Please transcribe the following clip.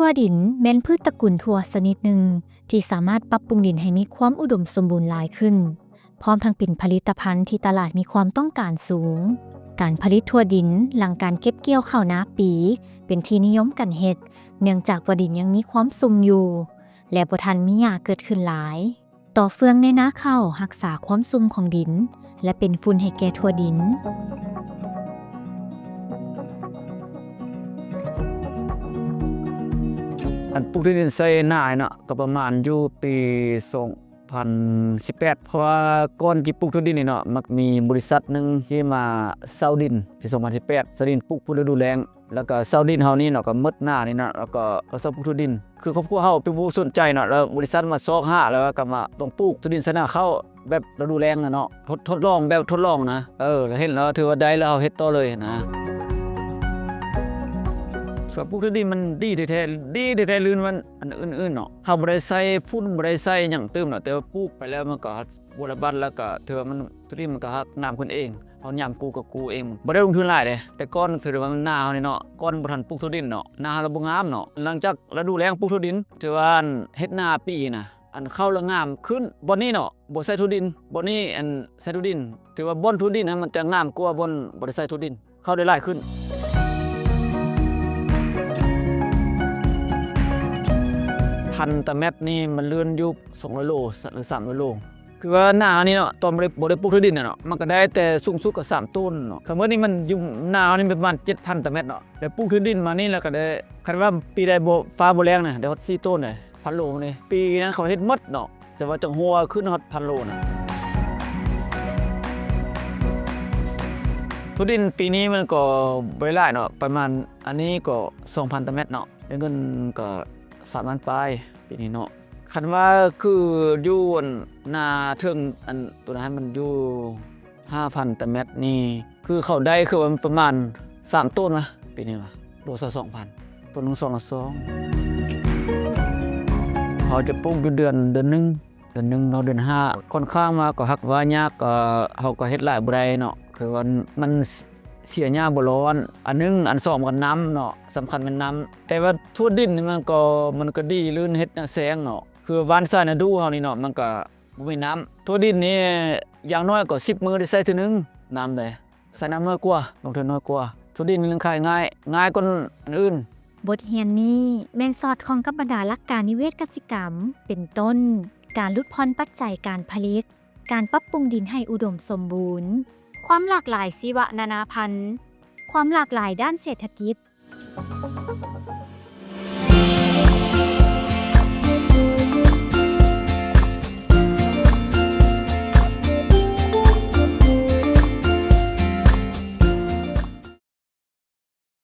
ຖົ່ວດິນແມ່ນພືດຕະກູນຖົ່ວຊະນິດໜຶ່ງທີ່ສາມາດປັບປຸງດິນໃຫ້ມີຄວາມອຸດົມສົມບູນຫຼາຍຂຶ້ນ, ພ້ອມທັງເປັນຜະລິດຕະພັນທີ່ຕະຫຼາດມີຄວາມຕ້ອງການສູງ. ການຜະລິດຖົ່ວດິນຫຼັງການເກັບກ່ຽວເຂົ້ານາປີ ເປັນທີ່ນິຍົມກັນເຮັດ, ເນື່ອງຈາກວ່າດິນຍັງມີຄວາມຊຸ່ມຢູ່ ແລະ ບໍ່ທັນມີຫຍ້າເກີດຂຶ້ນຫຼາຍ. ຕໍ່ເຟືອງໃນນາເຂົ້າ, ຮັກສາຄວາມຊຸ່ມຂອງດິນ ແລະ ເປັນຝຸ່ນໃຫ້ແກ່ຖົ່ວດິນ. ອັນປູກຖົ່ວດິນໃສ່ນາເນາະ ກໍປະມານຢູ່ປີສອງພັນສິບແປດ ເພາະວ່າກ່ອນຊິປູກຖົ່ວດິນນີ້ເນາະ ມັກມີບໍລິສັດໜຶ່ງທີ່ມາເຊົ່າດິນ ປີສອງພັນສິບແປດ ເຊົ່າດິນປູກພືດລະດູແລ້ງ. ແລ້ວກໍເຊົ່າດິນເຮົານີ້ເນາະ ກໍໝົດນານີ້ເນາະ ແລ້ວກໍເຮົາເຊົ່າປູກຖົ່ວດິນ ຄືຄອບຄົວເຮົາເປັນຜູ້ສົນໃຈເນາະ ແລ້ວບໍລິສັດມາຊອກຫາ ແລ້ວກໍມາຕ້ອງປູກຖົ່ວດິນໃສ່ນາເຂົ້າແບບລະດູແລ້ງນະເນາະ ທົດ ທົດລອງແບບທົດລອງນະ ເອີ ແລ້ວເຫັນແລ້ວຖືວ່າໄດ້ ແລ້ວເຮົາເຮັດຕໍ່ເລີຍນະ. ສວນປູກຖົ່ວດິນມັນດີແທ້ໆ ດີແທ້ໆ ລື່ນກວ່າອັນອື່ນໆເນາະ ເຮົາບໍ່ໄດ້ໃສ່ຝຸ່ນ ບໍ່ໄດ້ໃສ່ຫຍັງຕື່ມເນາະ ແຕ່ວ່າປູກໄປແລ້ວມັນກໍບົວລະບັດ ແລ້ວກໍຖືວ່າມັນ ໂຕນີ້ມັນກໍງາມຂຶ້ນເອງ ເຮົາຍາມກູ້ກໍກູ້ເອງ ບໍ່ໄດ້ລົງທຶນຫຼາຍເດ້. ແຕ່ກ່ອນຖືວ່ານາເຮົານີ້ເນາະ ກ່ອນບໍ່ທັນປູກຖົ່ວດິນເນາະ ນາເຮົາລະບໍ່ງາມເນາະ ຫຼັງຈາກລະດູແລ້ງປູກຖົ່ວດິນ ຖືວ່າເຮັດນາປີນະ ອັນເຂົ້າລະງາມຂຶ້ນ. ບ່ອນນີ້ເນາະ ບໍ່ໃສ່ຖົ່ວດິນ ບ່ອນນີ້ ອັນ ໃສ່ຖົ່ວດິນ ຖືວ່າບ່ອນຖົ່ວດິນນະ ມັນຈະງາມກວ່າບ່ອນບໍ່ໄດ້ໃສ່ຖົ່ວດິນ ເຂົ້າໄດ້ຫຼາຍຂຶ້ນ. ພັນຕາແມັດນີ້ມັນເລື່ອນຢູ່ສອງຮ້ອຍໂລ ຫຼື ສາມຮ້ອຍໂລ. ຄືວ່ານານີ້ເນາະ ຕອນບໍ່ໄດ້ ບໍ່ໄດ້ປູກຖົ່ວດິນນະເນາະ ມັນກໍໄດ້ແຕ່ສູງສຸດກໍສາມໂຕນເນາະ. ສະເໝີນີ້ມັນຢູ່ນານີ້ປະມານເຈັດພັນຕາແມັດເນາະ ແລ້ວປູກຖົ່ວດິນມານີ້ ແລ້ວກໍໄດ້ ຄັນວ່າປີໃດບໍ່ ຟ້າບໍ່ແລ້ງນະ ໄດ້ຮອດສີ່ໂຕນເດ້ ພັນໂລນີ້. ປີນັ້ນເຂົາເຮັດໝົດເນາະ ແຕ່ວ່າຈັງຫົວຂຶ້ນຮອດພັນໂລນະ. ຖົ່ວດິນປີນີ້ມັນກໍບໍ່ໄດ້ຫຼາຍເນາະ ປະມານ ອັນນີ້ກໍສອງພັນຕາແມັດເນາະ ໄດ້ເງິນກໍສາມລ້ານປາຍປີນີ້ເນາະ. ຄັນວ່າຄືຢູ່ອັນນາເທິງ ອັນໂຕນັ້ນມັນຢູ່ຫ້າພັນຕາແມັດນີ້ ຄືເຂົາໄດ້ຄືວ່າປະມານສາມໂຕນນະ ປີນີ້ວ່າໂລຊາວສອງພັນ ໂຕໜຶ່ງສອງສອງ. ເຮົາຈະປູກຢູ່ເດືອນ ເດືອນໜຶ່ງ ເດືອນໜຶ່ງເນາະ ເດືອນຫ້າ ຂ້ອນຂ້າງວ່າກໍຮັກວ່າຍາກ ກໍເຮົາກໍເຮັດຫຼາຍບໍ່ໄດ້ເນາະ ຄືວ່າມັນ ເສຍຫຍ້າບໍ່ຫຼອດ ອັນໜຶ່ງ ອັນສອງມັນກໍນ້ຳເນາະ ສຳຄັນແມ່ນນ້ຳ. ແຕ່ວ່າຖົ່ວດິນນີ້ມັນກໍ ມັນກໍດີລື່ນເຮັດນາແຊງເນາະ ຄືວ່ານສາຍນາດູເຮົານີ້ເນາະ ມັນກໍບໍ່ມີນ້ຳ. ຖົ່ວດິນນີ້ຢ່າງໜ້ອຍກໍສິບມື້ໄດ້ໃສ່ເທື່ອໜຶ່ງ ນ້ຳເດ້ ໃສ່ນ້ຳໜ້ອຍກວ່າ ລົງທຶນໜ້ອຍກວ່າ. ຖົ່ວດິນນີ້ຂາຍງ່າຍ ງ່າຍກວ່າອັນອື່ນ. ບົດຮຽນນີ້ແມ່ນສອດຄ່ອງກັບບັນດາຫຼັກການນິເວດກະສິກຳ ເປັນຕົ້ນ ການຫຼຸດຜ່ອນປັດໄຈການຜະລິດ, ການປັບປຸງດິນໃຫ້ອຸດົມສົມບູນ, ຄວາມຫຼາກຫຼາຍຊີວະນານາພັນ, ຄວາມຫຼາກຫຼາຍດ້ານເສດຖະກິດ.